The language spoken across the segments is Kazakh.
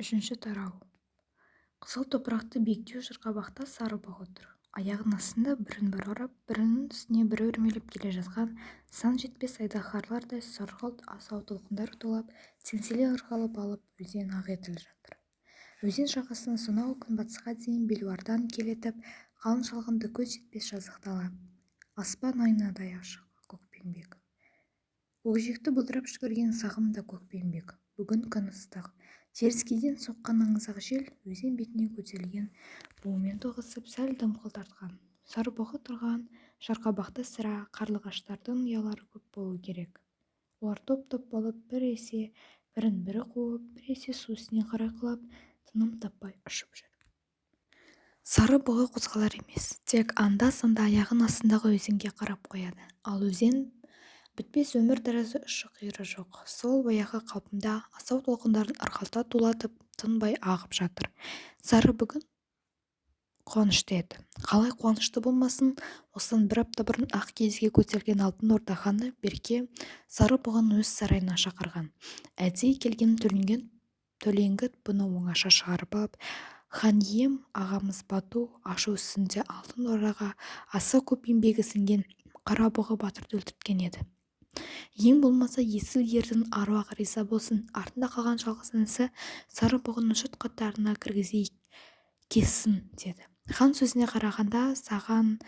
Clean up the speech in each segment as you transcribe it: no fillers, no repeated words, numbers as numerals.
Үшінші тарау. Қызыл топырақты биіктеу жарқабақта сары бұғы тұр. Аяғының астында бірін бірі ұрып, бірінің үстіне бірі өрмелеп келе жатқан сан жетпес айдаһарлардай сұрғылт асау толқындар тулап, теңселе ырғалып алып өзен Ақеділ жатыр. Өзен жағасынан сонау күнбатысқа дейін белуардан келетіп, қалың шалғынды көз жетпес жазық дала. Аспан айнадай ашық, көкпеңбек. Көкжиекті бұлдырап жүгірген сағым да көкпеңбек. Бүгін күн ыстық. Теріскейден соққан аңызақ жел өзен бетіне көтерілген буымен тоғысып, сәл дымқыл тартқан. Сарыбұғы тұрған жарқабақта сірә қарлығаштардың ұялары көп болу керек. Олар топ-топ болып біресе бірін-бірі қуып, біресе су үстіне қарай құлап, тыным таппай ұшып жүр. Сары бұғы қозғалар емес, тек анда-санда аяғының астындағы өзенге қарап қояды. Ал өзен бітпес өмір тәрізді ұшы-қиыры жоқ. Сол баяғы қалпында асау толқындарын ырғалта тулатып, тынбай ағып жатыр. Сары бүгін қуанышты еді. Қалай қуанышты болмасын, осыдан бір апта бұрын ақ киізге көтерілген Алтын Орда ханы Берке сары бұғыны өз сарайына шақырған. Әдейі келген Төлеңгіт бұны оңаша шығарып алып, хан ием, ағамыз Бату ашу үстінде Алтын Ордаға аса көп еңбегі сіңген Қарабұғы батырды өлтірткен еді. Ең болмаса есіл ердің аруағы риза болсын, артында қалған жалғыз інісі сары бұғыны жұрт қатарына кіргізбей кессін, деді. Хан сөзіне қарағанда, саған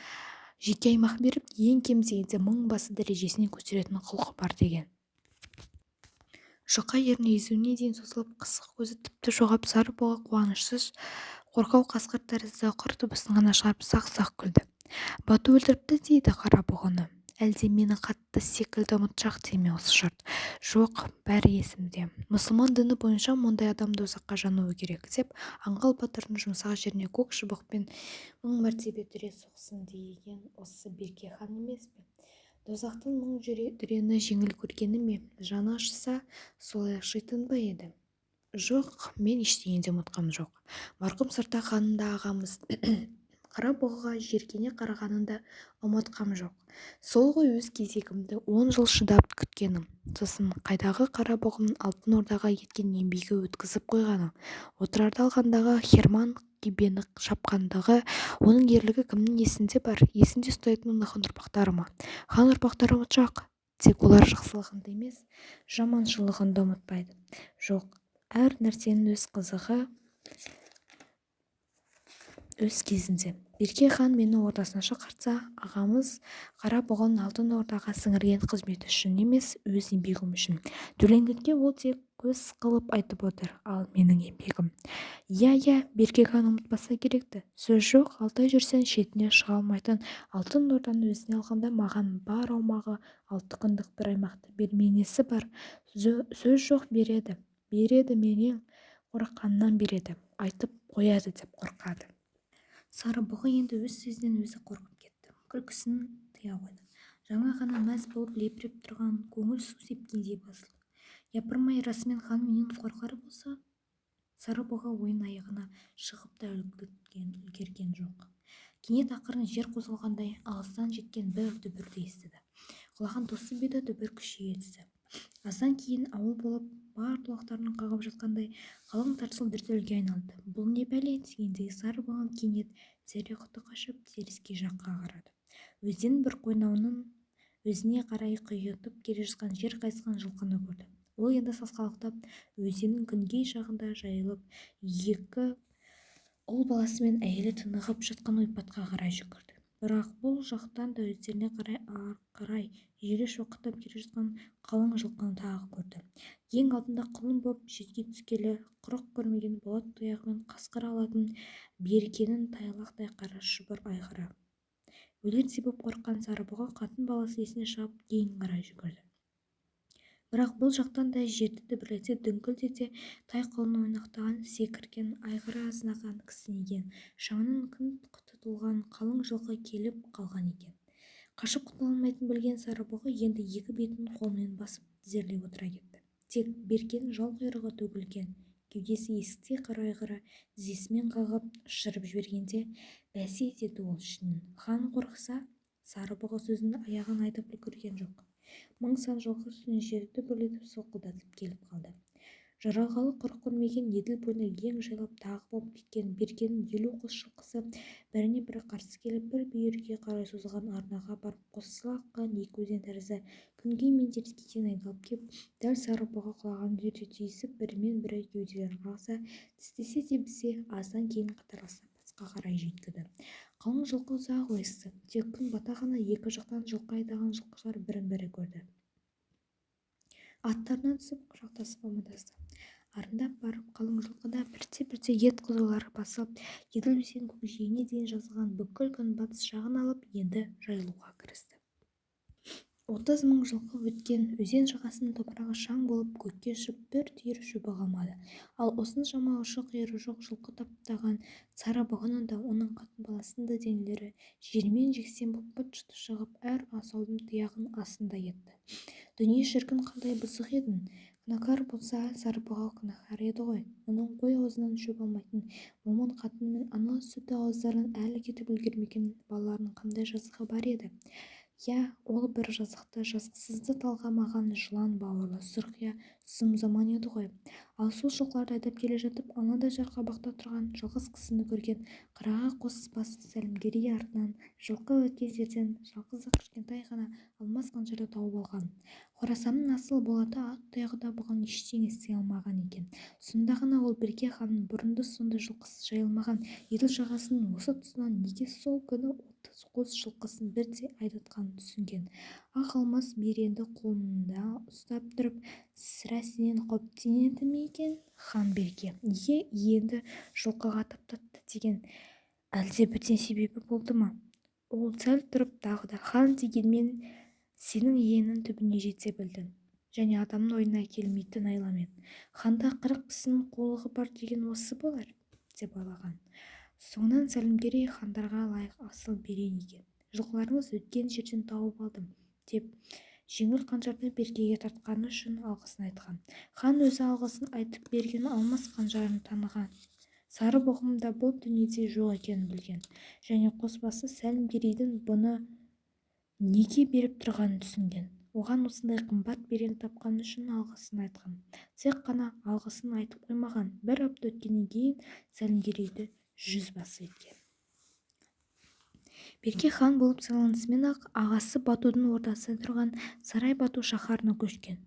жеке аймақ беріп, ең кем дегенде мың басы дәрежесіне көтеретін құлқы бар деген. Жұқа ерні езуіне дейін созылып, қысық көзі тіпті жоғап, сары бұғы қуанышсыз қорқау қасқыр тәрізді құр дыбысын ғана шығарып сақ-сақ күлді. Бату өлтіріпті дейді қара бұғыны. Әлде мені қатты секілді ұмытшақ дей ме осы жұрт? Жоқ, бәрі есімде. Мұсылман діні бойынша мұндай адам дозаққа жануы керек, деп аңғал батырдың жұмсақ жеріне көк шыбықпен мың мәртебе дүре соқсын деген осы Берке хан емес пе? Дозақтан мың дүрені жеңіл көргені ме? Жаны ашыса, солай ашитын ба еді? Жоқ, мен ештеңе де ұмытқам жоқ. Марқұм Сартақ ханның да ағамыз қара бұғыға жиіркене қарағанын да ұмытқам жоқ. Сол ғой өз кезегімді 10 жыл шыдап күткенім. Сосын қайдағы қара бұғының Алтын Ордаға еткен еңбегі өткізіп қойғаны. Отырарды алғандағы Херман Кибені шапқандағы оның ерлігі кімнің есінде бар? Есінде ұстайтын оны хан ұрпақтары ма? Хан ұрпақтары ұмытшақ. Тек олар жақсылығында емес, жаманшылығында ұмытпайды. Жоқ, әр нәрсенің өз қызығы өз кезінде. Берке хан мені ордасына шақыртса, ағамыз қара бұғының Алтын Ордаға сіңірген қызметі үшін емес, өз еңбегім үшін. Төлеңгітке ол тек көз қылып айтып отыр, ал менің еңбегім. Иә, иә, Берке хан ұмытпаса керекті. Сөз жоқ, 6 ай жүрсең шетіне шыға алмайтын Алтын Орданы өзіне алғанда маған бар аумағы 6 күндік бір аймақты бермей несі бар? Сөз жоқ, береді. Береді, менен қорыққанынан береді. Айтып қояды деп қорқады. Сары бұғы енді өз сөзінен өзі қорқып кетті. Күлкісін тыя қойды. Жаңа ғана мәз болып лепіріп тұрған көңіл су сепкендей басылды. Япырмай, расымен хан менен қорқар болса? Сары бұғы ойын аяғына шығып та үлгерген жоқ. Кенет ақырын жер қозғалғандай алыстан жеткен бір дүбірді естіді. Құлағын тосып еді, дүбір күшейе түсті. Аздан кейін ауыл болып бар құлақтарын қағып жатқандай қалың тарсыл дүрсілге айналды. Бұл не бәле дегендей сары бұғы кенет зәре құты қашып теріскей жаққа қарады. Өзеннің бір қойнауынан өзіне қарай құйғытып келе жатқан жер қайысқан жылқыны көрді. Ол енді сасқалақтап өзеннің күнгей жағында жайылып, екі ұл баласы мен әйелі тынығып жатқан ойпатқа қарай жүгірді. Бірақ бұл жақтан да өздеріне қарай желе шоқытып келе жатқан қалың жылқыны тағы көрді. Ең алдында құлын боп жерге түскелі құрық көрмеген болат тұяғымен қасқыр алатын Беркенің тайлақтай қара шұбар айғыры. Өлердей боп қорыққан сары бұғы қатын баласы есіне шығып кейін қарай жүгірді. Бірақ бұл жақтан да жерді дүбірлете дүңкілдете тай құлыны ойнақтаған секірген айғыры азынаған кісінеген шаңынан күн тұтылған қалың жылқы келіп қалған екен. Қашып құтыла алмайтынын білген сары бұғы енді екі бетін қолымен басып тізерлеп отыра кетті. Тек Беркенің жал құйрығы төгілген кеудесі есіктей қара айғыры тізесімен қағып ұшырып жібергенде, бәсе деді ол ішінен. Хан қорықса, сары бұғы сөзінің аяғын айтып үлгерген жоқ. Мың сан жылқы үстінен жерді дүбірлетіп солқылдатып келіп қалды. Жаралғалы құрық көрмеген Еділ бойына ен жайлап тағы болып кеткен Беркенің 50 қос жылқысы біріне бірі қарсы келіп, бір бүйірге қарай созылған арнаға барып қосыла аққан екі өзен тәрізді күнгей мен теріскейден айдалып кеп, дәл сарыбұғы құлаған жерде түйісіп, бірімен бірі кеуделерін қағыса, тістесе тебісе, аздан кейін қатарласа батысқа қарай жүйткіді. Қалың жылқы ұзақ ойысты. Тек күн бата ғана екі жақтан жылқы айдаған жылқышылар бірін-бірі көрді. Аттарынан түсіп, құшақтасып амандасты. Арындап барып, қалың жылқы да бірте-бірте ет қызулары басылып, Еділ өзенінің көкжиегіне дейін жазылған бүкіл күнбатыс жағын алып, енді жайылуға кірісті. 30 000 жылқы өткен өзен жағасының топырағы шаң болып көкке ұшып, бір түйір шөбі қалмады. Ал осыншама ұшы-қиыры жоқ жылқы таптаған сарыбұғының да, оның қатын-баласының да денелері жермен-жексен боп быт-шыты шығып, әр асаудың тұяғының астында кетті. Дүние шіркін, қандай бұзық едің? Күнәкар болса, сарыбұғы күнәкар еді ғой. Оның қой аузынан шөп алмайтын момын қатыны мен ана сүті ауыздарынан әлі кетіп үлгермеген балаларының қандай жазығы бар еді? Иә, ол бір жазықты, жазықсызды талғамаған жылан бауырлы сұрқия сұм заман еді ғой. Ал сол жылқыларды айдап келе жатып, анадай жарқабақта тұрған жалғыз кісіні көрген қырағы қос басы Сәлімгерей артынан жылқы өткен жерден жалғыз-ақ кішкентай ғана алмас қанжарды тауып алған. Қорасанның асыл болаты ат тұяғы да бұған ештеңе істей алмаған екен. Сонда ғана ол Берке ханның бұрынды-соңды жылқысы жайылмаған Еділ жағасының осы тұсынан неге сол күні 30 қос жылқысын бірдей айдатқанын түсінген. Ақ алмас беренді қолында ұстап тұрып, сірә сенен қауіптенеді ме екен, хан Берке, неге иеңді жылқыға таптатты деген әлде бөтен себебі болды ма? Ол сәл тұрып тағы да: Хан дегенмен сенің иеңнің түбіне жете білді және адамның ойына келмейтін айламен, ханда 40 кісінің қулығы бар деген осы болар, деп ойлаған. Соңынан Сәлімгерей хандарға лайық асыл берен екен, жылқыларыңыз өткен жерден тауып алдым, деп жеңіл қанжарды Беркеге тартқаны үшін алғысын айтқан. Хан өзі алғысын айтып берген алмас қанжарын таныған, сарыбұғының да бұл дүниеде жоқ екенін білген және қосбасы Сәлімгерейдің бұны неге беріп тұрғанын түсінген. Оған осындай қымбат берен тапқаны үшін алғысын айтқан. Тек қана алғысын айтып қоймаған, бір апта өткеннен кейін Сәлімгерейді жүзбасы еткен. Берке хан болып сайланысымен-ақ ағасы Батудың ордасы тұрған Сарай-Бату шаһарына көшкен.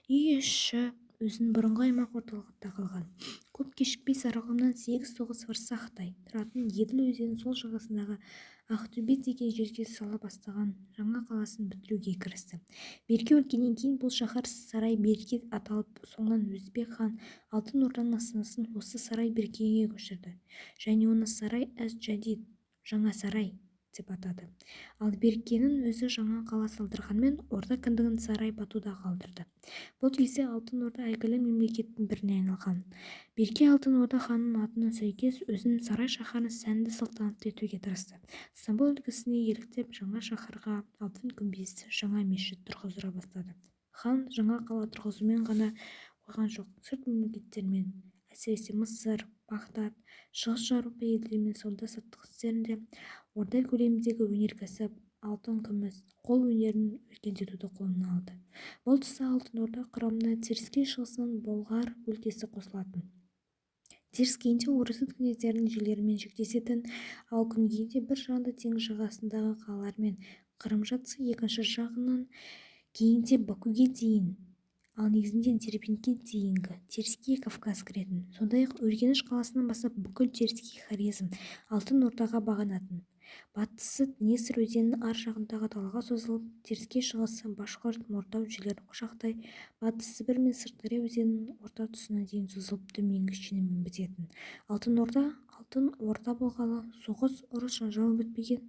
Үй іші өзінің бұрынғы аймақ орталығында қалған. Көп кешікпей Сарықұмнан 8-9 фарсахтай тұратын Еділ өзенінің сол жағасындағы Ақтөбе деген жерге сала бастаған жаңа қаласын бітіруге кірісті. Берке өлгеннен кейін бұл шаһар Сарай-Берке аталып, соңынан Өзбек хан Алтын Орданың астанасын осы Сарай-Беркеге көшірді және оны Сарай әз-Жадид, Жаңа Сарай деп атады. Ал Беркенің өзі жаңа қала салдырғанымен, орда кіндігін Сарай-Батуда қалдырды. Бұл кезде Алтын Орда әйгілі мемлекеттің біріне айналған. Берке Алтын Орда ханының атына сәйкес өзінің Сарай шаһарын сәнді, салтанатты етуге тырысты. Стамбул үлгісіне еліктеп, жаңа шаһарға алтын күмбезді жаңа мешіт тұрғыздыра бастады. Хан жаңа қала тұрғызумен ғана қойған жоқ, сырт мемлекеттермен, әсіресе Мысыр, Бағдат, Шығыс Еуропа елдерімен сауда-саттық істерінде, орда көлеміндегі өнеркәсіп, алтын-күміс, қол өнерін өркендетуді қолына алды. Бұл тұста Алтын Орда құрамына теріскей шығысынан Болғар өлкесі қосылатын. Теріскейінде орұсут князьдерінің жерлерімен шектесетін, ал күнгейінде бір жағында теңіз жағасындағы қалалармен Қырым жатса, екінші жағынан кейінде Бакуге дейін, ал негізінде Дербентке дейінгі теріскей Кавказ кіретін. Сондай-ақ Үргеніш қаласынан бастап бүкіл теріскей Хорезм Алтын Ордаға бағынатын. Батысы Днестр өзенінің ар жағындағы далаға созылып, теріскей шығысы Башқұрт, Мордау жерлерін құшақтай, Батыс Сібір мен Сырдария өзенінің орта тұсына дейін созылып, төменгі шенімен бітетін. Алтын Орда Алтын Орда болғалы соғыс, ұрыс-жанжал бітпеген.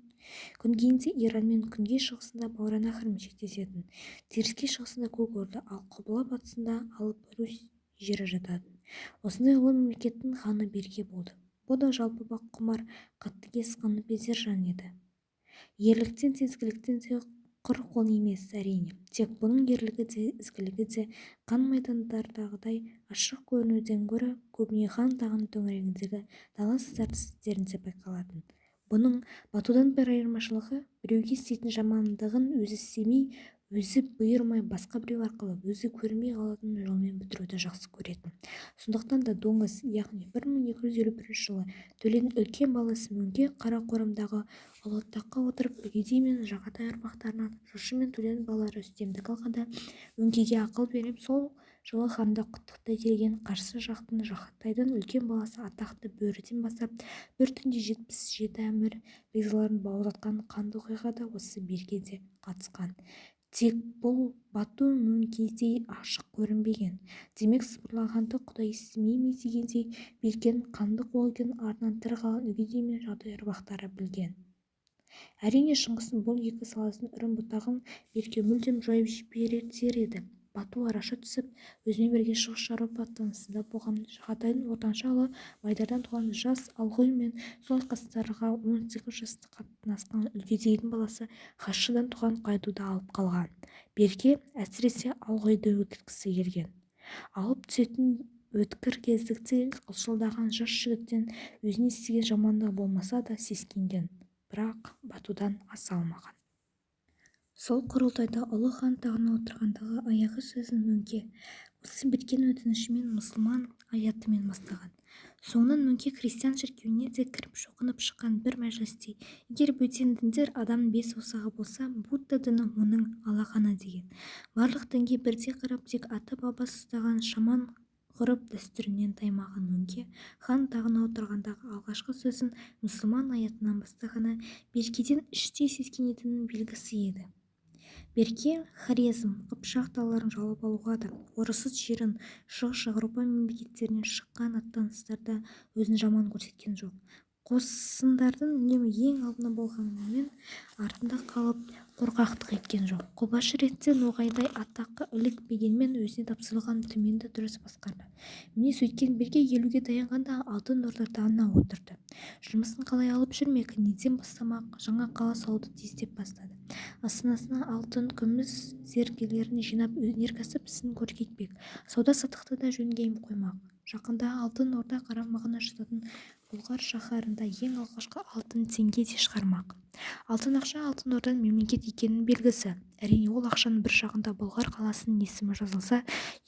Күнгейінде Иранмен, күнгей шығысында Мауараннахрмен шектесетін. Теріскей шығысында Көк Орда, ал құбыла-батысында алып Русь жері жататын. Осындай ұлы мемлекеттің ханы Берке болды. Бұ да жалпы құмар, қатыгез, қаныпезер жан еді. Ерліктен де, ізгіліктен де құр қол емес, әрине. Тек бұның ерлігі де, ізгілігі де қан майдандардағыдай ашық көрінуден гөрі, көбіне хан тағының төңірегіндегі талас-тартыс істерінде байқалатын. Бұның Батудан бір айырмашылығы, біреуге істейтін жамандығын өзі істемей, Өзі бұйырмай басқа біреу арқылы, өзі көрінбей қалатын жолмен бітіруді жақсы көретін. Сондықтан да доңыз, яғни 1251 жылы Төленің үлкен баласы Мөңке Қарақорымдағы ұлы таққа отырып, Үгедей мен Жағатай ұрпақтарынан Жошы мен Төленің балалары үстемдік алғанда, Мөңкеге ақыл беріп, сол жылы ханды құттықтай келген қарсы жақтың Жағатайдың үлкен баласы атақты Бөріден бастап, бір түнде 77 әмір бекзадаларын бауыздатқан қанды оқиғада осы Берке де қатысқан. Тек бұл Бату Мөңкедей ашық көрінбеген. Демек, сыбырлағанды Құдай естімей ме дегендей, Беркенің қанды қол екенін артынан тірі қалған Үгедей мен Жағатай ұрпақтары білген. Әрине, Шыңғыстың бұл екі саласының үрім-бұтағын Берке мүлдем жойып жіберер еді. Бату араша түсіп, өзімен бірге Шығыс Еуропа аттанысында болған Жағатайдың ортаншы ұлы Майдардан туған жас Алғұй мен сол айқастарға 18 жасында қатынасқан Үгедейдің баласы Хашшыдан туған Қайдуды алып қалған. Берке, әсіресе, Алғұйды өлтірткісі келген. Алып түсетін өткір кездікте қылшылдаған жас жігіттен өзіне істеген жамандығы болмаса да сескенген, бірақ Батудан аса алмаған. Сол құрылтайда ұлы хан тағына отырғандағы аяғы сөзін Мөңке осы Беркенің өтінішімен мұсылман аятымен бастаған. Соңынан Мөңке христиан шіркеуіне де кіріп шоқынып шыққан бір мәжілісте, егер бөтен діндер адамның бес саусағы болса, будда діні оның алақаны деген. Барлық дінге бірдей қарап, тек ата-бабасы ұстаған шаман ғұрып дәстүрінен таймаған Мөңке хан тағына отырғандағы алғашқы сөзін мұсылман аятынан бастағаны Беркеден іштей сескенетінінің белгісі еді. Берке Хорезм, Қыпшақ далаларын жаулап алуға да, Орыс жерін, Шығыс Еуропа мемлекеттерінен шыққан аттаныстарда өзін жаман көрсеткен жоқ. Қосындардың үнемі ең алдында болғанымен, артында қалып қорқақтық еткен жоқ. Қолбасшы ретінде Ноғайдай атаққа ілікпегенмен, өзіне тапсырылған түменді дұрыс басқарды. Міне, сөйткен Берке 50-ге таянғанда Алтын Орда тағына отырды. Жұмысын қалай алып жүрмек, неден бастамақ, жаңа қала салуды тездеп бастады. Астанасына алтын, күміс зергерлерін жинап, өнеркәсіп ісін көркейтпек, сауда-саттықты да жөнге қоймақ. Жақында Алтын Орда қарамағына жататын Бұлғар шаһарында ең алғашқы алтын теңге де шығармақ. Алтын ақша Алтын Орданың мемлекет екенінің белгісі. Әрине, ол ақшаның бір жағында Бұлғар қаласының есімі жазылса,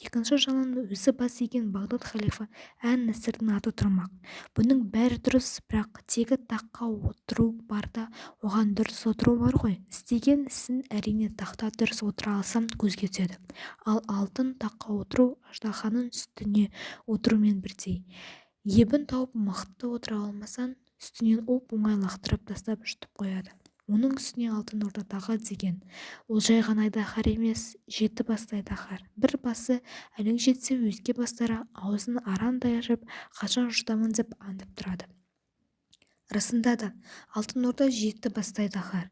екінші жағынан өзі бас иген Бағдат халифі ән-Насырдың аты тұрмақ. Бұның бәрі дұрыс, бірақ тегі таққа отыру бар да, оған дұрыс отыру бар ғой. Істеген ісін, әрине, тақта дұрыс отыра алсам көзге түседі. Ал алтын таққа отыру аждаһаның үстіне отырумен бірдей. Ебін тауып мықты отыра алмасаң, үстінен оп-оңай лақтырып тастап жұтып қояды. Оның үстіне Алтын Орда тағы деген, ол жай ғана айдаһар емес, жеті басты айдаһар. Бір басы әлің жетсе, өзге бастары аузын арандай ашып, қашан жұтамын деп аңдып тұрады. Расында да, Алтын Орда жеті басты айдаһар.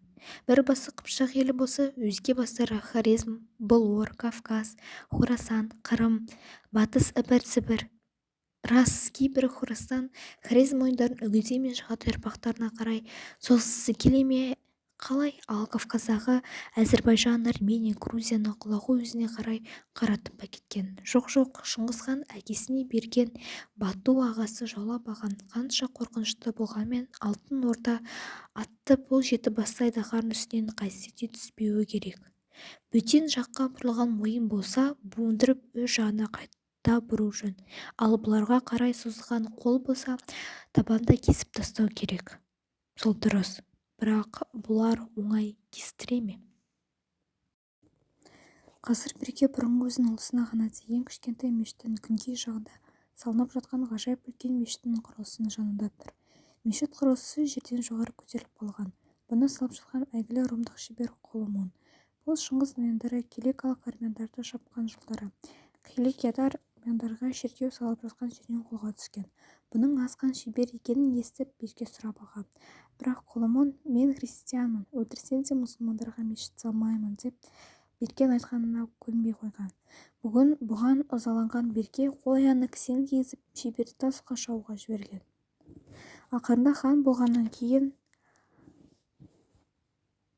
Бір басы Қыпшақ елі болса, өзге бастары Хорезм, Бұлор, Кавказ, Хорасан, Қырым, Батыс Ібір, Сібір. Рас, кейбірі Хорасан, Хорезм мойындарын Үгедей мен Жағатай ұрпақтарына қарай созғысы келе ме қалай, ал Кавказдағы Әзірбайжан, Армения, Грузияны Құлағу өзіне қарай қаратып әкеткен. Жоқ-жоқ, Шыңғыс хан әкесіне берген Бату ағасы жаулап алған қанша қорқынышты болғанмен, Алтын Орда атты бұл жеті басты айдаһардың үстінен қайтсе де түспеуі керек. Бөтен жаққа бұрылған мойын болса, буындырып өз жағына қайта бұру жөн. Ал бұларға қарай созылған қол болса, табанда кесіп тастау керек. Сол дұрыс. Бірақ бұлар оңай кестіре ме? Қазір Берке бұрынғы өзінің ұлысына ғана тиген кішкентай мешіттің күнгей жағында салынып жатқан ғажайып үлкен мешіттің құрылысының жанында тұр. Мешіт құрылысы жерден жоғары көтеріліп қалған. Бұны салып жатқан әйгілі румдық шебер Коломон. Бұл Шыңғыс нояндары киликалық армяндарды шапқан жылдары Киликияда армяндарға шіркеу салып жатқан жерінен қолға түскен. Бұның асқан шебер екенін естіп, Берке сұрап алған. Бірақ Коломон, мен христианмын, өлтірсең де мұсылмандарға мешіт салмаймын деп Беркенің айтқанына көнбей қойған. Бүгін бұған ызаланған Берке қол-аяғына кісен кигізіп, шеберді тасқа шауға жіберген. Ақырында хан болғаннан кейін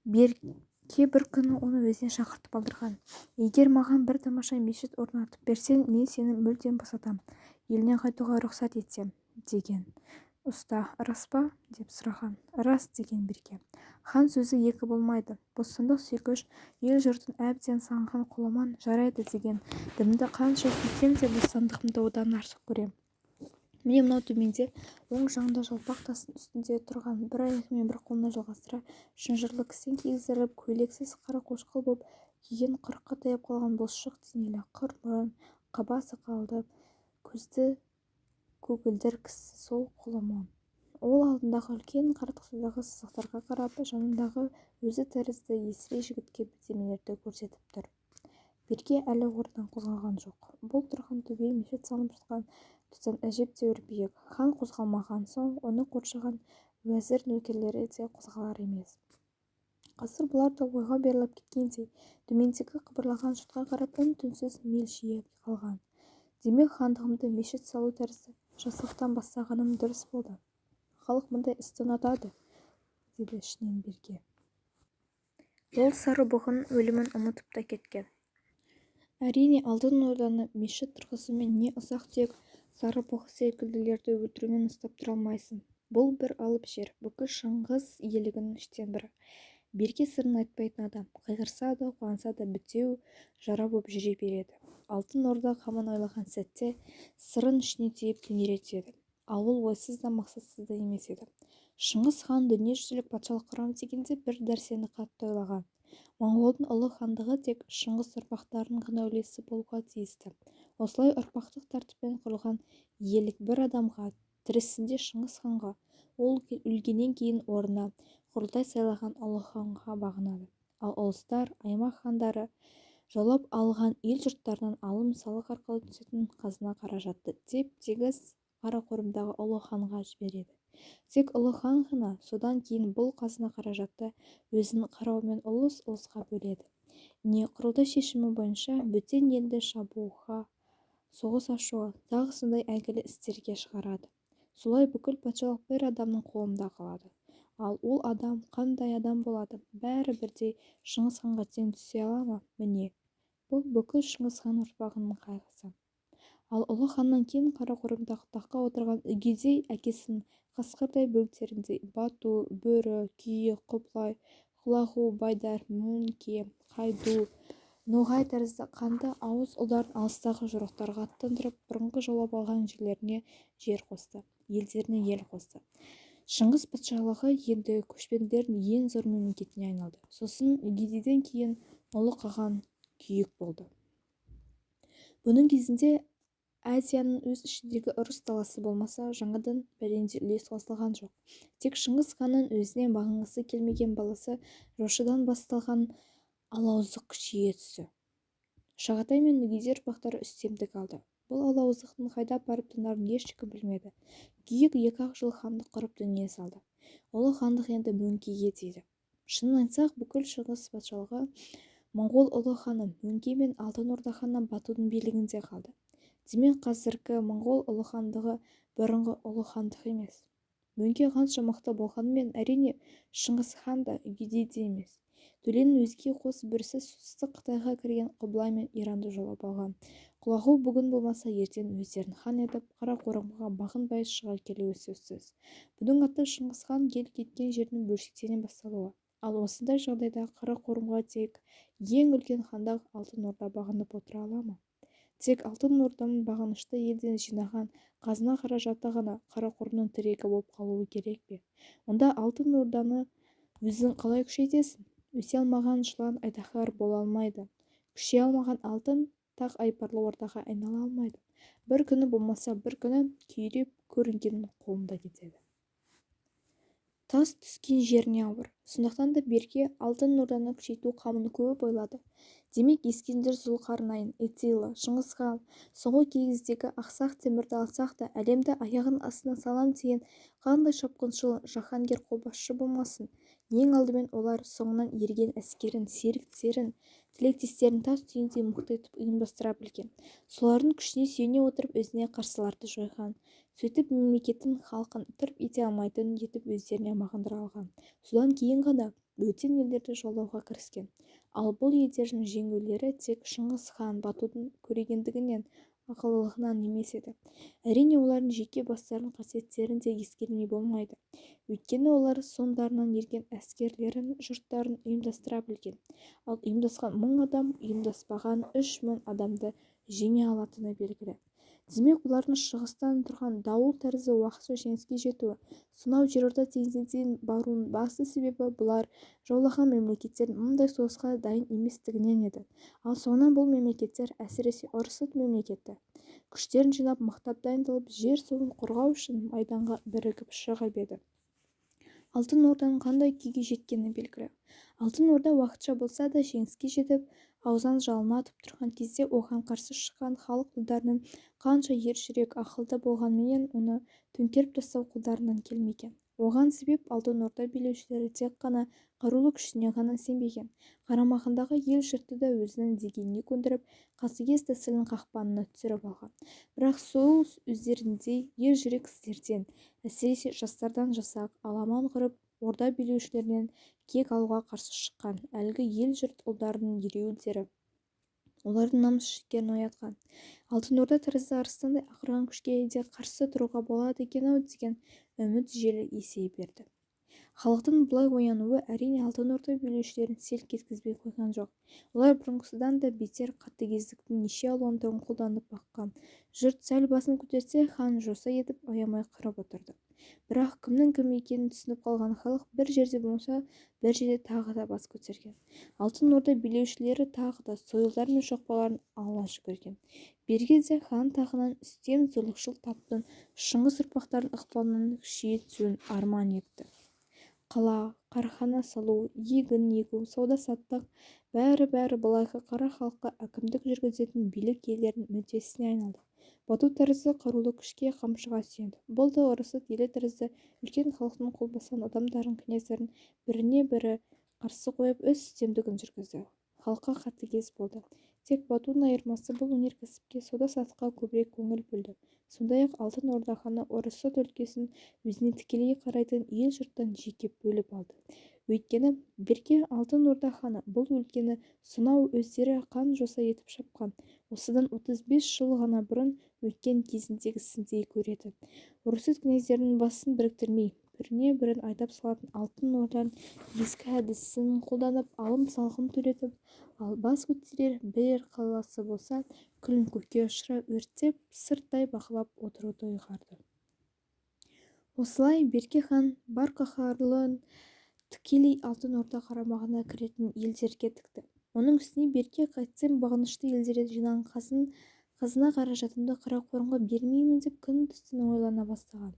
Берке бір күні оны өзіне шақыртып алдырған. Егер маған бір тамаша мешіт орнатып берсең, мен сені мүлдем босатам, еліңе қайтуға рұқсат етсем, деген. Ұста, рас па? Деп сұраған. Рас, деген Берке. Хан сөзі екі болмайды. Бостандық сүйгіш, ел-жұртын әбден сағынған Құламан жарайды деген. Дінімді қанша сүйсем де, бостандығымды одан артық көрем. Міне, мынау төменде, оң жағында жалпақ тастың үстінде тұрған, бір аяғы мен бір қолына жалғастыра шынжырлы кісен кигіздіріліп, көйлексіз қарақошқыл боп күйген, 40-қа таяп қалған бұлшық денелі, қыр мұрын, қаба сақалды, көзді көгілдір кісі сол Құламан. Ол алдындағы үлкен қара тақтадағы сызықтарға қарап, жанындағы өзі тәрізді есірей жігітке бірдемелерді көрсетіп тұр. Берке әлі орнынан қозғалған жоқ. Бұл тұрған төбе мешіт салынып жатқан тұстан әжептәуір биік. Хан қозғалмаған соң, оны қоршаған уәзір, нөкерлері де қозғалар емес. Қазір бұлар да ойға беріліп кеткендей, төмендегі қыбырлаған жұртқа қарап, үн-түнсіз мелшиіп қалған. Демек, хандығымды мешіт салу тәрізді жақсылықтан бастағаным дұрыс болды. Халық мұндай істі ұнатады, деді ішінен Берке. Ол Сарыбұғының өлімін ұмытып та кеткен. Әрине, Алтын Орданы мешіт тұрғызумен, не ұсақ-түйек сарыбұғы секілділерді өлтірумен ұстап тұра алмайсың. Бұл бір алып жер, бүкіл Шыңғыс иелігінің үштен бірі. Берке сырын айтпайтын адам. Қайғырса да, қуанса да, бітеу жара боп жүре береді. Алтын Орда қамын ойлаған сәтте сырын ішіне түйіп, түнере түседі. Ал ол ойсыз да, мақсатсыз да емес еді. Шыңғыс хан дүниежүзілік патшалық құрам дегенде бір нәрсені қатты ойлаған. Моңғолдың ұлы хандығы тек Шыңғыс ұрпақтарының ғана үлесі болуға тиісті. Осылай ұрпақтық тәртіппен құрылған иелік бір адамға, тірісінде Шыңғыс ханға, ол өлгеннен кейін орнына құрылтай сайлаған ұлы ханға бағынады. Ал ұлыстар, аймақ хандары жаулап алған ел-жұрттарынан алым-салық арқылы түсетін қазына қаражатты теп-тегіс Қарақорымдағы ұлы ханға жібереді. Тек ұлы хан ғана содан кейін бұл қазына қаражатты өзінің қарауымен ұлыс-ұлысқа бөледі. Не құрылтай шешімі бойынша бөтен елді шабуға, соғыс ашуға, тағы сондай әйгілі істерге шығарады. Солай бүкіл патшалық бір адамның қолында қалады. Ал ол адам қандай адам болады? Бәрі бірдей Шыңғыс ханға тең түсе ала ма? Міне, бұл бүкіл Шыңғыс хан ұрпағының қайғысы. Ал ұлы ханнан кейін Қарақорымдағы таққа отырған Үгедей әкесінің қасқырдай бөліктеріндей Бату, Бөрі, Күйік, Құбылай, Құлағу, Байдар, Мөңке, Қайду, Ноғай тәрізді қанды ауыз ұлдарын алыстағы жорықтарға аттандырып, бұрынғы жаулап алған жерлеріне жер қосты, елдеріне ел қосты. Шыңғыс патшалығы енді көшпенділердің ең зор мемлекетіне айналды. Сосын Үгедейден кейін ұлы қаған Күйік болды. Бұның кезінде Азияның өз ішіндегі ұрыс таласы болмаса, жаңадан бәлендей үлес қосылған жоқ. Тек Шыңғыс ханның өзіне бағынғысы келмеген баласы Жошыдан басталған алауыздық күшейе түсті. Шағатай мен Үгедей ұрпақтары үстемдік алды. Бұл алауыздықтың қайда барып тынарын ешкім білмеді. Күйік екі-ақ жыл хандық құрып дүние салды. Ұлы хандық енді Мөңкеге тиді. Шынын айтсақ, бүкіл Шығыс патшалығы моңғол ұлы ханы Мөңке мен Алтын Орда ханы Батудың билігінде қалды. Демек, қазіргі моңғол ұлы хандығы бұрынғы ұлы хандық емес. Мөңке қанша мықты болғанымен, әрине, Шыңғыс хан да, Үгедей де емес. Төленің өзге қос бөрісі Солтүстік Қытайға кірген Құбылай мен Иранды жаулап алған. Құлағу бүгін болмаса ертең өздерін хан етіп, Қарақорымға бағынбай шыға келуі сөзсіз. Бұның аты Шыңғыс хан ел кеткен жердің бөлшектене басталуы. Ал осындай жағдайда Қарақорымға тек ең үлкен хандық Алтын Орда бағынып отыра ала ма? Тек Алтын Орданың бағынышты елден жинаған қазына қаражаты ғана Қарақорымның тірегі болып қалуы керек пе? Онда Алтын Орданы өзің қалай күшейтесің? Өсе алмаған жылан айдаһар бола алмайды. Күшейе алмаған алтын тақ айбарлы ордаға айнала алмайды. Бір күні болмаса бір күні күйреп көрінгеннің қолында кетеді. Тас түскен жеріне ауыр. Сондықтан да Берке Алтын Орданы күшейту қамын көп ойлады. Демек, Ескендір Зұлқарнайын, Аттила, Шыңғыс хан, соңғы кездегі Ақсақ Темірді алсақ та, әлемді аяғының астына салам деген қандай шапқыншыл жаһангер қолбасшы болмасын, ең алдымен олар соңынан ерген әскерін, серіктерін, тілектестерін тас түйіндей мықты етіп ұйымдастыра білген. Солардың күшіне сүйене отырып өзіне қарсыларды жойған. Сөйтіп мемлекеттің халқын тырп ете алмайтын етіп өздеріне бағындыра алған. Содан кейін ғана бөтен елдерді жаулауға кіріскен. Ал бұл елдердің жеңілулері тек Шыңғыс хан, Батудың көрегендігінен, Ақылдылығынан емес еді. Әрине, олардың жеке бастарының қасиеттерін де ескермей болмайды. Өйткені олар соңдарынан ерген әскерлерін, жұрттарын ұйымдастыра білген. Ал ұйымдасқан 1000 адам ұйымдаспаған 3000 адамды жеңе алатыны белгілі. Демек, бұлардың шығыстан тұрған дауыл тәрізді уақытша жеңіске жетуі, сонау Жерорта теңізіне дейін баруының басты себебі бұлар жаулаған мемлекеттердің мұндай соғысқа дайын еместігінен еді. Ал соңынан бұл мемлекеттер, әсіресе Ұрысыт мемлекеті, күштерін жинап, мықтап дайындалып, жер-суын қорғау үшін майданға бірігіп шығып еді. Алтын Орданың қандай күйге жеткені белгілі. Алтын Орда уақытша болса да жеңіске жетіп, аузынан жалыны атып тұрған кезде оған қарсы шыққан халық ұлдарының қанша ер жүрек, ақылды болғанменен, оны төңкеріп тастау қолдарынан келмеген. Оған себеп, Алтын Орда билеушілері тек қана қарулы күшіне ғана сенбеген, қарамағындағы ел-жұртты да өзінің дегеніне көндіріп, қатыгез тәсілінің қақпанына түсіріп алған. Бірақ сол өздеріндей ер жүрек кісілерден, әсіресе жастардан жасақ, аламан құрып, орда билеушілерінен кек алуға қарсы шыққан әлгі ел-жұрт ұлдарының ереуілдері олардың намыс-жігерін оятқан. Алтын Орда тәрізді арыстандай ақырған күшке де қарсы тұруға болады екен-ау деген үміт желі есе берді. Халықтың бұлай оянуы, әрине, Алтын Орда билеушілерін селк еткізбей қойған жоқ. Олар бұрынғысынан да бетер қатыгездіктің неше алуан түрін қолданып баққан. Жұрт сәл басын көтерсе, хан жоса етіп аямай қырып отырды. Бірақ кімнің кім екенін түсініп қалған халық бір жерде болмаса, бір жерде тағы да бас көтерген. Алтын Орда билеушілері тағы да сойылдар мен шоқпарларын ала жүгірген. Берке де хан тағынан үстем зорлықшыл таптың Шыңғыс ұрпақтарының ықпалының күшейе түсуін арман етті. Қала, қархана салу, егін егу, сауда-саттық, бәрі-бәрі былайғы қара халыққа әкімдік жүргізетін билік иелерінің мүддесіне айналды. Бату тәрізді қарулы күшке, қамшыға сүйенді. Бұл да Ұрысыт елі тәрізді үлкен халықтың қол басқан адамдарын, князьдерін біріне-бірі қарсы қойып, өз үстемдігін жүргізді. Халыққа қатыгез болды. Тек Батудың айырмасы бұл өнеркәсіпке, сауда-саттыққа көбірек көңіл бөлді. Сондай-ақ Алтын Орда ханы Ұрысыт өлкесін өзіне тікелей қарайтын ел-жұрттан жеке бөліп алды. Өйткені Берке Алтын Орда ханы бұл өлкені сонау өздері қан-жоса етіп шапқан, осыдан 35 жыл ғана бұрын өткен кезіндегісіндей көретін. Ұрысыт князьдерінің басын біріктірмей, біріне-бірін айдап салатын Алтын Орданың ескі әдісін қолданып, алым-салығын төлетіп, ал бас көтерер бірер қаласы болса, күлін көкке ұшыра өртеп, сырттай бақылап отыруды ұйғарды. Осылай Берке хан бар қаһарын тікелей Алтын Орда қарамағына кіретін елдерге тікті. Оның үстіне Берке қайтсем бағынышты елдерден жинаған қазына қаражатымды Қарақорымға бермеймін деп күндіз-түні ойлана бастаған.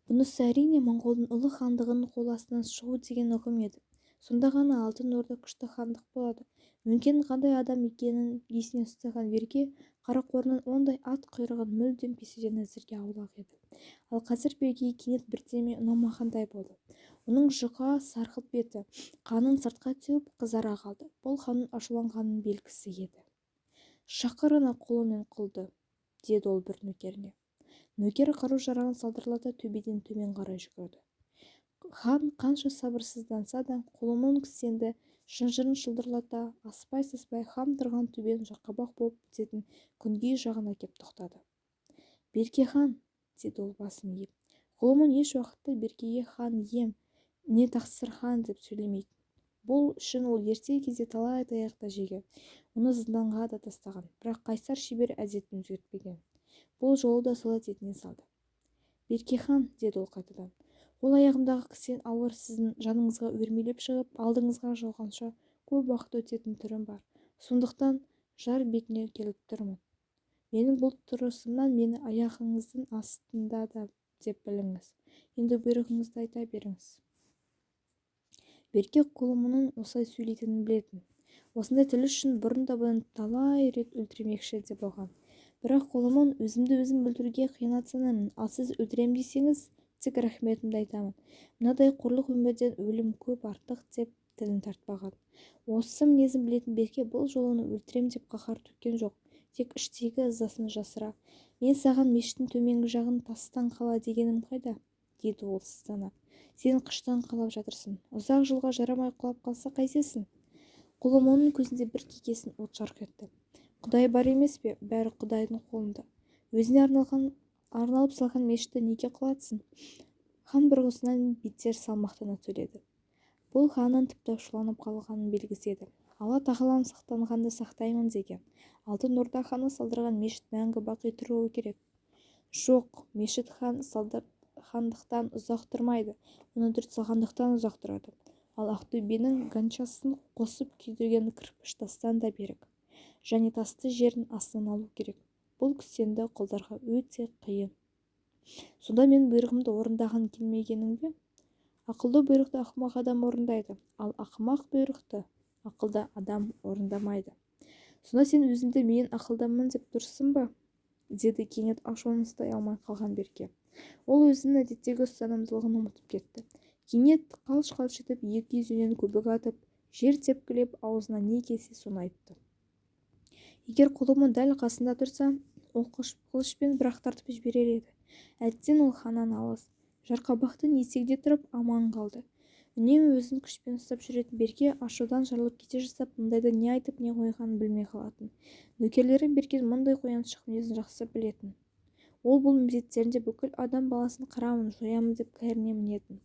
Бұнысы, әрине, моңғолдың ұлы хандығының қол астынан шығу деген ұғым еді. Сонда ғана Алтын Орда күшті хандық болады. Мөңкенің қандай адам екенін есіне ұстаған Берке Қарақорымның ондай ат құйрығын мүлдем кесуден әзірге аулақ еді. Ал қазір Беркеге кенет бірдеме ұнамағандай болды. Оның жұқа сарғылт беті қанын сыртқа теуіп, қызара қалды. Бұл ханның ашуланғанының белгісі еді. «Шақыр ана Құлымен құлды», — деді ол бір нөкеріне. Нөкер қару-жарағын салдырлата төбеден төмен қарай жүгірді. Хан қанша сабырсызданса да, Құлымон кісенді шынжырын шылдырлата аспай-саспай хан тұрған төбенің жарқабақ болып бітетін күнгей жағына кеп тоқтады. «Берке хан», — деді ол басын иіп. Құлымон еш уақытта Беркеге «хан ием», не «тақсыр хан» деп сөйлемейтін. Бұл үшін ол ерте кезде талай таяқ та жеген, оны зынданға да тастаған, бірақ қайсар шебер әдетін өзгертпеген. Бұл жолы да сол әдетіне салды. «Берке хан», — деді ол қайтадан. «Қол аяғымдағы кісен ауыр, сіздің жаныңызға өрмелеп шығып, алдыңызға жолғанша көп уақыт өтетін түрім бар. Сондықтан жар бетіне келіп тұрмын. Менің бұл тұрысымнан мені аяғыңыздың астында да деп біліңіз. Енді бұйрығыңызды айта беріңіз». Берке Құлымының осылай сөйлейтінін білетін. Осындай тілі үшін бұрын да бұны талай рет өлтірмекші де болған. Бірақ Құлымон «Өзімді өзім өлтіруге қиянат санаймын, ал сіз өлтірем десеңіз, тек рахметімді айтамын. Мынадай қорлық өмірден өлім көп артық», деп тілін тартпаған. Осы мінезін білетін Берке бұл жолы оны өлтірем деп қаһар төккен жоқ, тек іштегі ызасын жасыра: «Мен саған мешіттің төменгі жағын тастан қала дегенім қайда?» — деді ол сыздана. «Сен қыштан қалап жатырсың. Ұзақ жылға жарамай құлап қалса қайтесің?» Құлымонның көзінде бір кекесін от жарқ етті. Құдай бар емес пе, бәрі Құдайдың қолында. Өзіне арналып салған мешітті неге құлатсын? Хан бұрынғысынан бетер салмақтана сөйледі. Бұл ханның тіпті ашуланып қалғанының белгісі еді. Алла тағалам сақтанғанды сақтаймын деген. Алтын Орда ханы салдырған мешіт мәңгі бақи тұруы керек. Жоқ, мешіт хан салдырғандықтан ұзақ тұрмайды, оны дұрыс салғандықтан ұзақ тұрады. Ал Ақтөбенің ганчасын қосып күйдірген кірпіш тастан да берік. Және тасты жердің астынан алу керек. Бұл күстенді қолдарға өте қиын. Сонда мен бұйрығымды орындағың келмегенің бе? Ақылды бұйрықты ақымақ адам орындайды, ал ақымақ бұйрықты ақылды адам орындамайды. Сонда сен өзіңді менен ақылдымын деп тұрсың ба? Деді кенет ашуын ұстай алмай қалған Берке. Ол өзінің әдеттегі ұстанымдылығын ұмытып кетті. Кенет қалш-қалш етіп екі езуінен көбік атып, жер тепкілеп, аузына не келсе соны айтты. Егер Құлымын дәл қасында тұрса, ол қылышпен бір-ақ тартып жіберер еді. Әттең, ол ханнан алыс, жарқабақтың етегінде тұрып аман қалды. Үнемі өзін күшпен ұстап жүретін Берке ашудан жарылып кете жаздап, мұндайда не айтып, не қойғанын білмей қалатын. Нөкерлері Беркенің мұндай қояншық мінезін жақсы білетін. Ол бұл мезеттерінде бүкіл адам баласын қырамын, жоямын деп кәріне мінетін.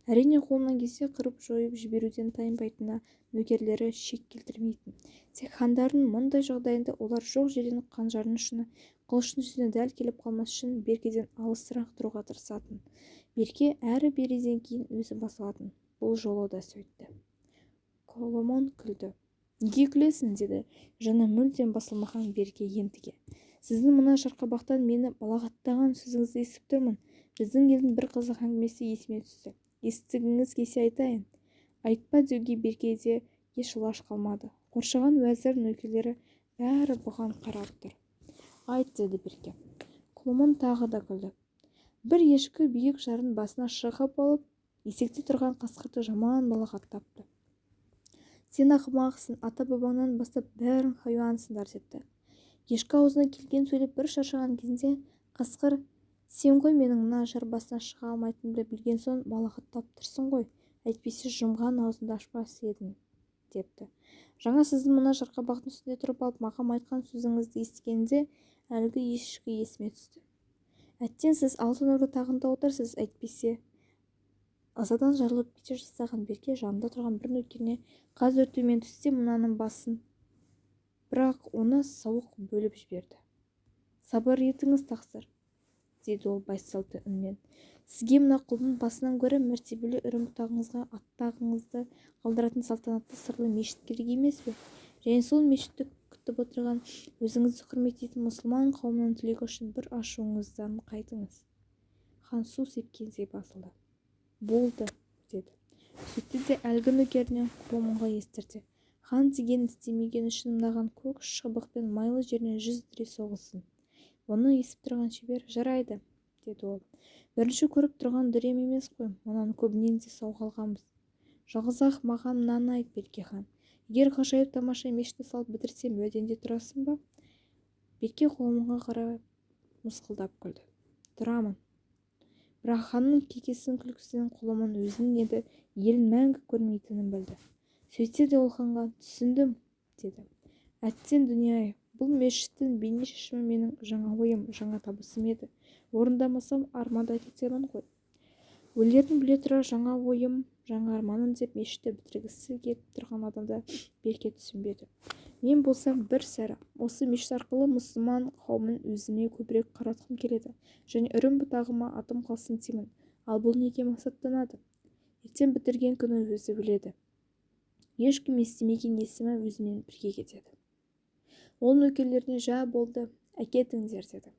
Әрине, қолынан келсе қырып жойып жіберуден тайынбайтынына нөкерлері шек келтірмейтін. Тек хандардың мұндай жағдайында олар жоқ жерден қанжардың ұшына, қылыштың жүзіне дәл келіп қалмас үшін Беркеден алысырақ тұруға тырысатын. Берке әрі-беріден кейін өзі басылатын. Бұл жолы да сөйтті. Коломон күлді. Неге күлесің? Деді жыны мүлдем басылмаған Берке ентіге. Сіздің мына жарқабақтан мені балағаттаған сөзіңізді естіп тұрмын. Біздің елдің бір қызық әңгімесі есіме түсті. Естігіңіз келсе айтайын. Айтпа деуге Беркеде еш лаж қалмады. Қоршаған уәзір, нөкерлері бәрі бұған қарап тұр. Айт, деді Берке. Құлмон тағы да күлді. Бір ешкі биік жардың басына шығып алып, есекте тұрған қасқырды жаман балағаттапты. Сен ақымақсың, ата-бабаңнан бастап бәрің хайуансыңдар, депті. Ешкі аузына келген сөйлеп бір шаршаған кезінде қасқыр, сен ғой менің мына жар басына шыға алмайтынымды білген соң балағаттап тұрсың ғой, әйтпесе жұмған аузыңды ашпас едің, депті. Жаңа сіздің мына жарқабақтың үстінде тұрып алып маған айтқан сөзіңізді естігенде әлгі ешкі есіме түсті. Әттең, сіз Алтын Орда тағында отырсыз, әйтпесе. Ызадан жарылып кете жаздаған Берке жанында тұрған бір нөкеріне қазір төмен түссе мынаның басын, бірақ оны сауық бөліп жіберді. Сабыр етіңіз, тақсыр, деді ол байсалды үнмен. Сізге мына құлдың басынан гөрі мәртебелі үрім-бұтағыңызға аттағыңызды қалдыратын салтанатты сырлы мешіт керек емес пе? Және сол мешітті күтіп отырған, өзіңізді құрметтейтін мұсылман қауымының тілегі үшін бір ашуыңыздан қайтыңыз. Хан су сепкендей басылды. Болды, деді. Сөйтті де әлгі нөкеріне Құлмонға естірте. Хан дегенін істемеген үшін мынаған көк шыбықпен майлы жерінен 100 дүре соғылсын. Бұны естіп тұрған шебер, жарайды, деді ол. Бірінші көріп тұрған дүрем емес қой, мұнан көбінен де сауға алғанбыз. Жалғыз-ақ маған мынаны айт, Берке хан. Егер ғажайып тамаша мешітті салып бітірсем, уәдеңде тұрасың ба? Берке Құлмонға қарай мысқылдап күлді. Тұрамын. Бірақ ханның кекесін күлкісінен Құлмон өзінің енді елін мәңгі көрмейтінін білді. Сөйтсе де ол ханға түсіндім, деді. Әттең дүние-ай, бұл мешіттің бейне шешімі менің жаңа ойым, жаңа табысым еді. Орындамасам арманда кетемін ғой. Өлерін біле тұра жаңа ойым, жаңа арманым деп мешітті бітіргісі келіп тұрған адамды Берке түсінбеді. Мен болсам бір сәрі, осы мешіт арқылы мұсылман қауымын өзіме көбірек қаратқым келеді және үрім-бұтағыма атым қалсын деймін. Ал бұл неге мақсаттанады? Ертең бітірген күні өзі біледі. Ешкім естімеген есімі өзімен бірге кетеді. Ол нөкерлеріне жа болды, әкетіңдер, деді.